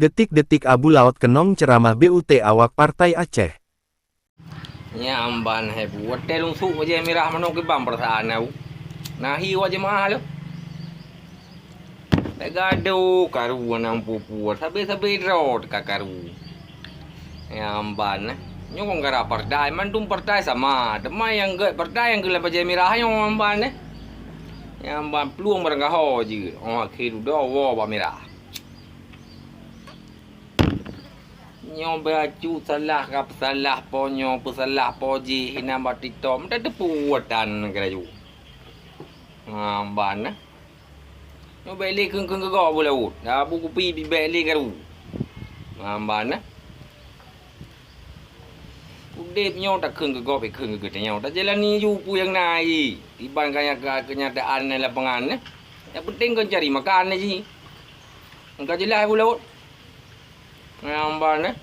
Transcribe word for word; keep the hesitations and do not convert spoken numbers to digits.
Detik-detik Abu Laôt keunong ceuramah B U T awak Partai Aceh. Nyang ban hai bu, watèe lôn sôk bajèe mirah manoe kiban peurasaan na bu. Na hi awak jeumaáh lôn. Tagadu karu anang pue-pue, sabe-sabe droe teuka karu. Nyang ban, eh. Nyoe kon gara partai, mandum partai sama. Teuma nyang gèt partai nyang keu lam bajèe mirah nyoe nyang ban, eh. Nyang ban plueng barangkaho jeuet. Oh, akhé dudoe woe bak mirah. Nyoe bacut salah ka peusalah po nyoe, peusalah po jih, inan bak TikTok, meutateupeue tan geurayeuk. Ha, ban, eh. Nyoe bèk lé kheun-kheun keu gob Abu Laôt. Abu Kupi bèk lé karu. Ha, ban, eh. Udép nyoe takheun keu gob, bèk kheun keu geutanyoe. Tajalani ju peue nyang na jih. Iban ka nya-, ka keunyataan lapangan, eh. Nyang penting kon cari makan jih. Ka jeulaih Abu Laôt. Nyang ban, eh.